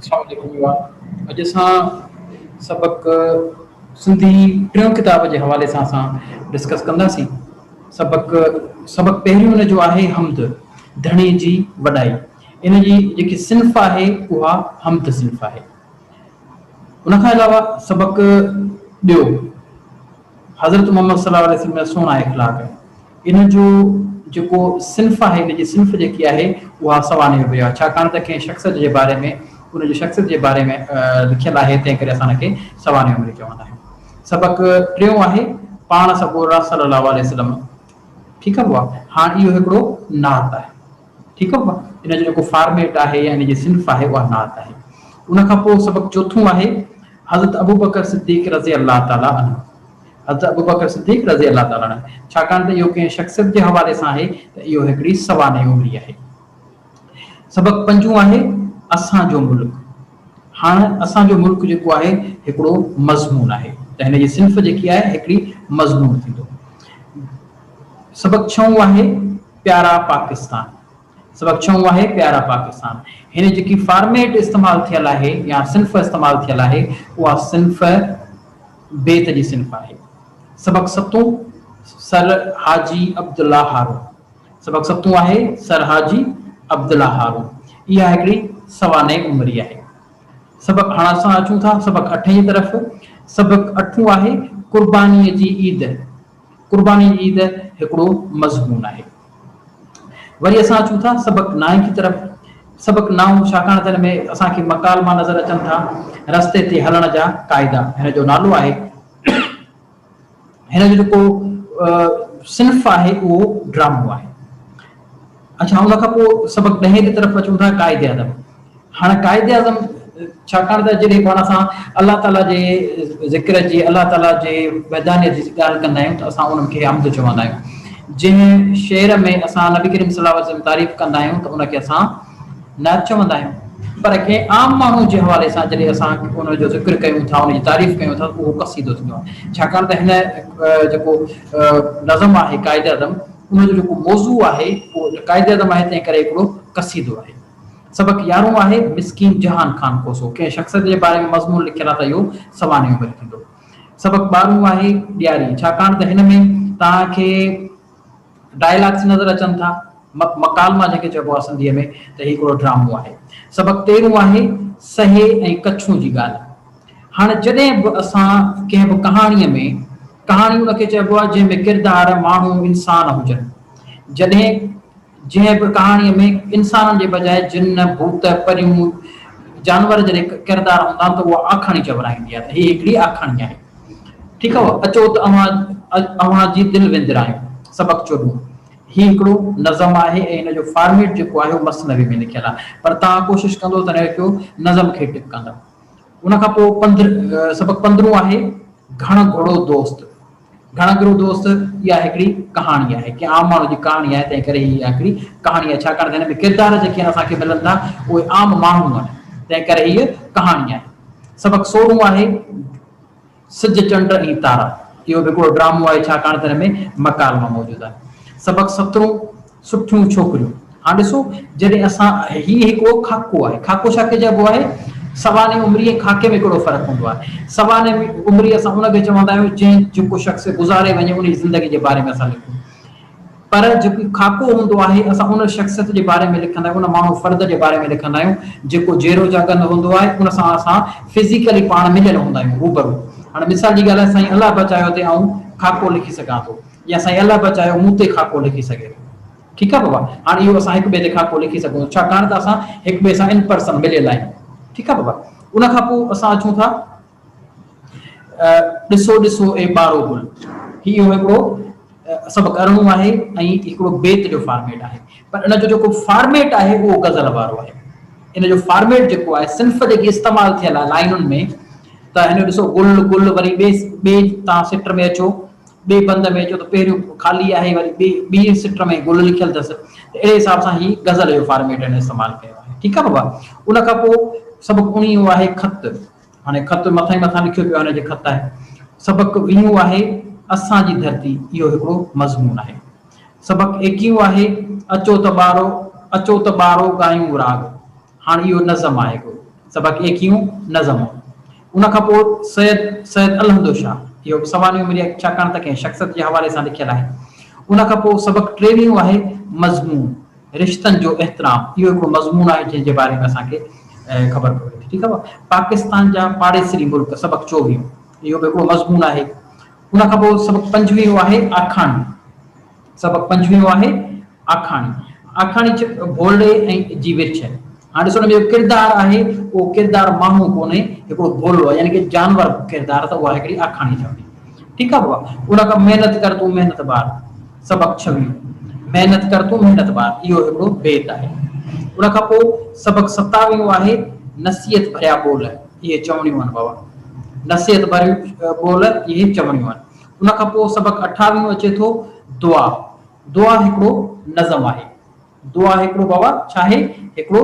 السلام عليڪم يوان اڄ اسان سبق سنڌي ٽيون ڪتاب جي حوالي سان اسان ڊسڪس ڪنداسين سبق سبق پهريون ان جو آهي حمد ڌڻي جي وڏائي ان جي جيڪي صنف آهي اها حمد صنف آهي ان کان علاوه سبق ٻيو حضرت محمد صلي الله عليه وسلم جا سهڻا اخلاق ان جو جيڪو صنف آهي ان جي صنف جيڪي آهي اها سوانح عمري آهي ڇاڪاڻ ته ڪنهن شخص جي باري ۾ ان جي شخصيت جي باري ۾ لکيل آهي تنهن ڪري اسان ان کي سوانح عمري چوندا آهيون. سبق ٽيون آهي پاڻ سڳورا صلي الله عليه وسلم ٺيڪ آهي بابا هاڻ اهو هڪڙو نعت آهي ٺيڪ آهي بابا ان جو جيڪو فارميٽ آهي يا ان جي صنف آهي اها نعت آهي ان کان پوء سبق چوٿون آهي حضرت ابوبڪر صديق رضي الله تعالٰي عنه حضرت ابوبڪر صديق رضي الله تعالٰي عنه ڇاڪاڻ ته اهو ڪنهن شخصيت جي حوالي سان آهي ته اهو هڪڙي سوانح عمري آهي. سبق پنجون آهي اسان جو ملڪ. هاڻ اسان جو ملڪ جيڪو آهي هڪڙو مضمون آهي ته هن جي صنف جيڪي آهي هڪڙي مضمون ٿيندو. سبق ڇهون آهي پيارا پاڪستان. سبق ڇهون آهي پيارا پاڪستان. هن جيڪي فارميٽ استعمال ٿيل آهي يا صنف استعمال ٿيل آهي اها صنف بيت جي صنف آهي. سبق ستون سر حاجي عبدالله هارون. سبق ستون آهي سر حاجي عبدالله هارون. اها هڪڙي سوانح عمري آهي. سبق هاڻ اسان اچون ٿا سبق اٺين جي طرف. سبق اٺون آهي قربانيء جي عيد. قرباني جي عيد هڪڙو مضمون آهي. وري اسان اچون ٿا سبق نائين جي طرف. سبق نائون ڇاڪاڻ ته هن ۾ اسان کي مڪالما نظر اچن ٿا. رستي تي هلڻ جا قاعدا هن جو نالو آهي. هن جو جيڪو صنف آهي اهو ڊرامو آهي. اڇا ان کان پوء سبق ڏهين جي طرف اچون ٿا قائد اعظم. هاڻ قائد اعظم ڇاڪاڻ ته جڏهن پاڻ اسان الله تعاليٰ جي ذڪر جي الله تعاليٰ جي وحدانيت جي ڳالهه ڪندا آهيون ته اسان انهن کي حمد چوندا آهيون. جنهن شعر ۾ اسان نبي ڪريم صلي الله عليه وسلم تعريف ڪندا آهيون ته ان کي اسان نعت چوندا آهيون. پر ڪنهن عام ماڻهو جي حوالي سان جڏهن اسان ان جو ذڪر ڪيون ٿا ان جي تعريف ڪيون ٿا ته اهو قصيدو ٿيندو آهي. ڇاڪاڻ ته هن جيڪو نظم آهي قائد اعظم ان جو جيڪو موضوع آهي اهو قائد اعظم آهي تنهن ڪري هڪڙو قصيدو آهي. سبق يارهون آهي مسڪين جهان خان کوسو ڪنهن شخصيت جي باري ۾ مضمون لکيل آهي ته اهو سوانح عمري ٿيندو. سبق ٻارهون آهي ڏياري ڇاڪاڻ ته هن ۾ توهان کي ڊائلاگس نظر اچن ٿا مڪالما جنهن کي چئبو آهي سنڌيء ۾ ته هي هڪڙو ڊرامو آهي. سبق تيرهون آهي سهي ۽ ڪڇون جي ڳالهه. هاڻ جڏهن به اسان ڪنهن به ڪهاڻيء ۾ ڪهاڻي ان کي چئبو آهي جنهن ۾ ڪردار ماڻهو انسان هجن. جڏهن جنهن به ڪهاڻيء ۾ انسانن جي بجاء جن، ڀوت، پريون، جانور جڏهن ڪردار هوندا آهن ته اها آکاڻي چورائيندي آهي ته هيء هڪڙي آکاڻي آهي. ٺيڪ آهي اچو ته اوهان اوهان جي دل وندرايون. سبق چوڏهون، هي هڪڙو نظم آهي ۽ هن جو فارميٽ جيڪو آهي اهو مثنوي ۾ لکيل آهي پر توهان ڪوشش ڪندو ته هن کي نظم کي ٽڪ ڪندؤ. ان کان پوء سبق پندرهون آهي گهڻ گهڙو دوست. گهڻگهرو دوست، اها هڪڙي ڪهاڻي آهي، ڪنهن عام ماڻهو جي ڪهاڻي آهي، تنهن ڪري هيء هڪڙي ڪهاڻي آهي، ڇاڪاڻ ته هن ۾ ڪردار جيڪي آهن اسان کي ملن ٿا، اهي عام ماڻهو آهن، تنهن ڪري هيء ڪهاڻي آهي. سبق سورهون آهي، سج چنڊ ۽ تارا، اهو به هڪڙو ڊرامو آهي، ڇاڪاڻ ته هن ۾ مڪالما موجود آهن. سبق سترهون، سٺيون ڇوڪريون. هاڻ ڏسو جڏهن اسان هي هڪڙو خاڪو آهي. خاڪو ڇا کي چئبو آهي؟ سوانح عمري ۽ خاڪي ۾ ڪهڙو فرق هوندو آهي؟ سوانح عمري اسان ان کي چوندا آهيون جنهن جيڪو شخص گذاري وڃي ان جي زندگي جي باري ۾ اسان لکون. پر جيڪو خاڪو هوندو آهي اسان ان شخصيت جي باري ۾ لکندا آهيون ان ماڻهو فرد جي باري ۾ لکندا آهيون جيڪو جيئرو جاڳندو هوندو آهي ان سان اسان فزيڪلي پاڻ مليل هوندا آهيون روبرو. هاڻ مثال جي ڳالهه آهي سائين الله بچايو تي آئون خاڪو لکي سگهان ٿو. يا سائين الله بچايو مون تي خاڪو لکي سگهي ٿو. ٺيڪ آ بابا هاڻ اهو اسان هڪ ٻئي تي خاڪو لکي سگهون ٿا ڇاڪاڻ ته اسان هڪ ٻئي سان ان پرسن مليل آهيون. ٺيڪ آ بابا ان کان پوء اسان اچون ٿا ڏسو ڏسو اي ٻارو گل. هي اهو هڪڙو سبق ارڙهون آهي ۽ هڪڙو بيت جو فارميٽ آهي پر ان جو جيڪو فارميٽ آهي اهو غزل وارو آهي. ان جو فارميٽ جيڪو آهي صنف جيڪي استعمال ٿيل آهي لائنن ۾ ته هن ڏسو گل گل وري ٻئي ٻئي تان سٽ ۾ اچو ٻئي بند ۾ اچو ته پهريون خالي آهي وري ٻي ٻي سٽ ۾ گل لکيل اٿس ته اهڙي حساب سان هي غزل جو فارميٽ هن استعمال ڪيو آهي ٺيڪ آهي بابا ان کان پوء سبق اڻيهون آهي خط هاڻي خط مٿان ئي مٿان لکيو پيو آهي هن جي خط آهي سبق ويهون آهي اسان جي ڌرتي اهو هڪڙو مضمون آهي سبق ايڪيهون آهي اچو ته ٻارو اچو ته ٻارو ڳايون راڳ هاڻ اهو نظم آهي هڪڙو. سبق ايڪيهون نظم. ان کان پوء سيد سيد الهندو شاهه، اهو به سوانح عمري آهي، ڇاڪاڻ ته ڪنهن شخصيت جي حوالي سان لکيل آهي. ان کان پوء سبق ٽيويهون آهي مضمون، رشتن جو احترام، اهو هڪڙو مضمون آهي جنهن جي باري ۾ اسان کي خبر پوي ٿي. ٺيڪ آهي. پاڪستان جا پاڙيسري ملڪ، سبق چوويهون، اهو به هڪڙو مضمون آهي. ان کان پوء سبق پنجويهون آهي آکاڻي. سبق پنجويهون آهي آکاڻي. آکاڻي ڀولڙي ۽ جي ورڇ. هاڻ ڏسو ان ۾ جيڪو ڪردار آهي اهو ڪردار ماڻهو ڪونهي هڪڙو ڀولڙو آهي يعني ڪي جانور ڪردار ته اها هڪڙي آکاڻي ٺهندي. ٺيڪ آهي بابا. ان کان محنت ڪر تون محنت ٻار. سبق ڇويهون محنت ڪر تون محنت ٻار اهو هڪڙو بيت آهي. ان کان پوء سبق ستاويهون آهي نصيحت ڀريا ٻول. اهي چوڻيون آهن بابا. نصيحت ڀريون ٻول اهي چوڻيون آهن. ان کان پوء سبق اٺاويهون اچي ٿو دعا. دعا هڪڙو نظم آهي. دعا هڪڙو بابا ڇا آهي؟ هڪڙو.